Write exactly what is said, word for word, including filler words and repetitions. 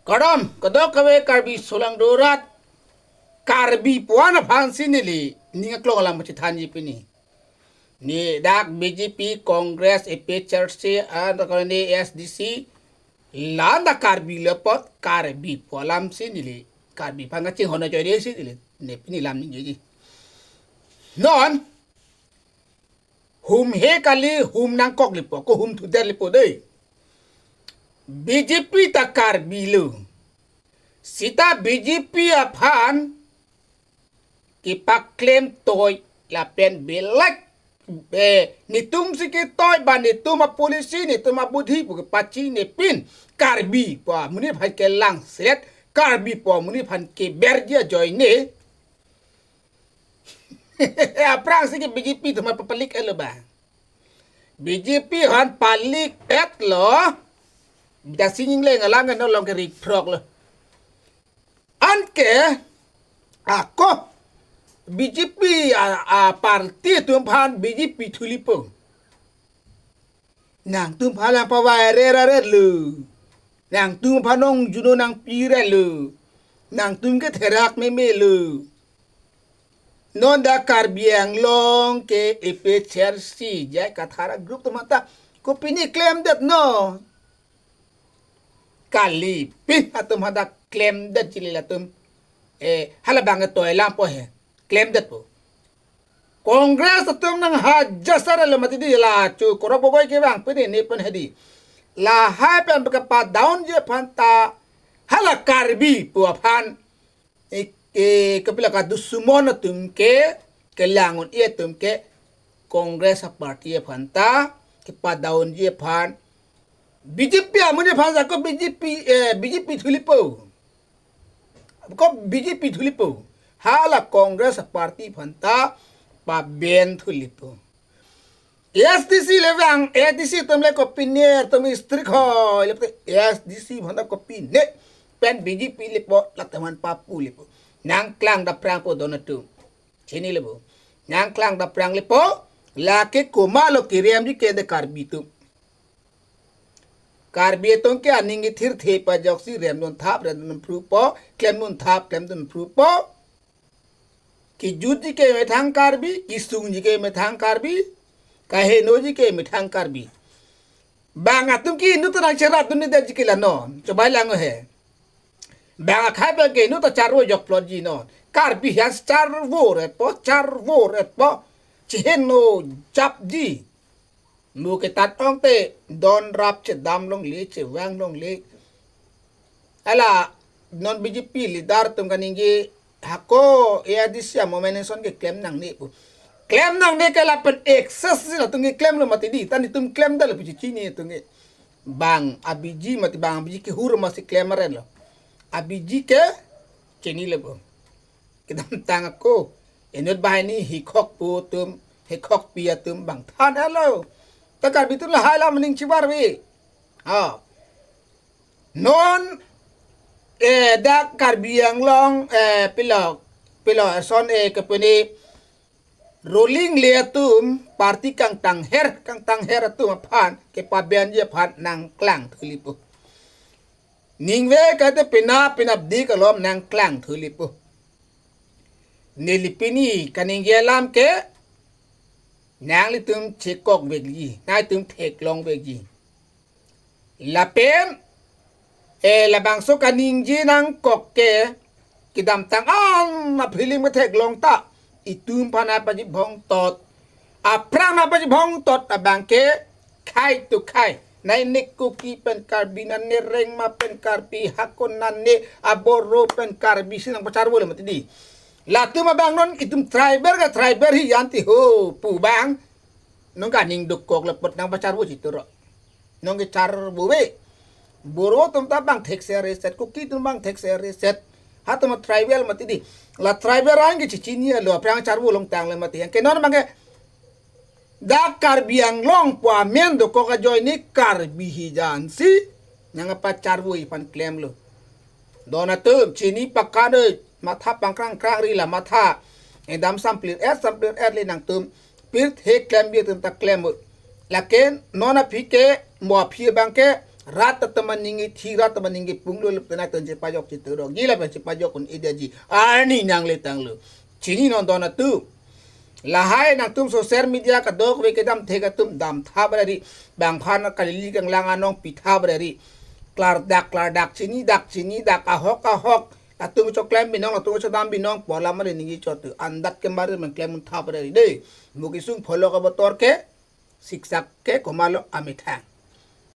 Kardom, kadokave Karbi solangdo arat, Karbi puan aphansi neli ning aklong alam pachethanji pini. Ne dak B J P, Congress, A P H L C, and A S D C, la-an ta Karbi le apot, Karbi pu alamsi neli, Karbi aphan kachinghon ajoinesi neli, ne pini lam ningjeji. Non, hum he kali, hum nangkok lipo, ko hum thuder lipo dei. B J P ta Karbi lo. Seta B J P aphan kepaklem toi lapen belek, eh, netumsi ketoi ba netum apolicy, netum abudhi pu kepachinine pin Karbi pu amonit aphan kelangselet, Karbi pu amonit aphan keberji ajoine. Aphrangsi ke B J P atum aphan palik-etlo ba. B J P aphan palik-etlo. Bida sining leng alang no along keriphroklo. Anke ako B J P a, a party atum aphan B J P thulipo. Nangtum aphan lang pavai re ra re lo. Nangtum aphan ongjuno nangpi re lo. Nangtum ke therak meme lo. Non dak Karbi Anglong ke A P H L C, J I Kathar a-group atum ta kopine klemdet non. Kali pin atum hadak klemdet chili latum. Eh, hala bang ke toilang po he. Klemdet po. Congress atum nang hajar sar lo mati di la chu korok bogoi ke bang pini ne pen hedi. Lahai pen kepadownji aphan ta hala Karbi pu aphan. Eke, kopilo kadusumon atum ke, kelang un-e atum ke, Congress a party aphan ta kepadownji aphan. B J P amonit aphan sako B J P, eh, B J P thulipo. Ko B J P thulipo. Hala Congress a party aphan ta paben thulipo. A S D C le vang, A S D C atum le kopine, atum strict ho, le A S D C aphan ta kopine. Pen B J P lipo, latum aphan papu lipo. Nangklang daprangpo don atum. Chinilo bo. Nangklang daprang lipo, lake komatlo keremji ke de Karbi atum. Karbi atum ke aning kethirthe pajoksi remdun thap, remdun phrupo, klemdun thap, klemdun phrupo. Kejutji ke methang Karbi, kesungji ke methang Karbi, kahenoji ke methang Karbi. Bang atum ke inut nangcheratdun-edetji ke la non, chobai lang he. Bang akhai bang ke inut ta charvo jokplotji non. Karbi aphan charvo repo, charvo repo. Cheheno japji. Mo ketat ong te don rap chedam longle, chevang longle. Hala non B J P leader atum kaningje hako A S D C amomen eson keklem nangne pu. Klem nangne ke lapen excess si latum keklemlo mati di. Ta netum klemdetlo pu chechini atum ke. Bang abiji mati bang abiji kehur masi klem arelo. Abiji ke chinilo bo. Kedamtang ako, inut banghini hikhokpo atum, hikhokpi atum bang than-etlo. Ta Karbi atum lahai alam aning chibarve. Ha. Non, eh, dak Karbi Anglong, eh, pilo, pilo, son, eh, kepini ruling le atum, party kangtangher, kangtangher atum aphan, kepabenji aphan nangklang thulipo. Ningve kate pina, pinapdi kalom nangklang thulipo. Neli pini kaningje alam ke, nanglitum chekokvekji, nanglitum theklongvekji. Lapen, eh, labangso kaningje nangkok ke, kedamtang an a-film ketheklong ta, itum aphan nangpachibhongtot. Aphrang nangpachibhongtot abang ke, khai to khai. Nai ne Kuki pen Karbi, nane Rengma pen Karbi, hako nane a-Boro pen Karbi si nangpacharvolo mati di. Latum abang non itum tribal ka tribal hi yanti ho pu bang. Non kaning dokok le apot nangpacharvo chituro. Non kecharvove. Boro atum ta bang thekse reset, Kuki atum bang thekse reset. Hatum tribal mati di. La tribal an ke chechinilo, aphrang charvo longtang le mati. Anke non abang ke dak Karbi Anglong pu amen dokok ajoine Karbi hijan si nangpacharvoji aphan klemlo. Don atum chini pakadoi, matha pangkrang krangri la matha. Edam samplir-et, samplir-et le nangtum. Pirthe klembi atum ta klem. Lake non aphi ke, mo aphi abang ke, Rat atum aning kethi, rat atum aning kepunglo lep tenai tun chepajok chituro. Gila pen chepajok un idya ji. Arni nang le tanglo. Chini non don atum. Lahai nangtum social media kadokave kedam thek atum dam tha brari. Bang phan kalili kanglang anong pi tha brari. Klardak klardak chinidak chinidak ahok ahok. Latum choklem binong, latum chodam binong, polam ari ningje chot. Andat ke mari mengklem un tha brari de. Mo kesung pholok abotor ke, siksak ke komatlo amethang.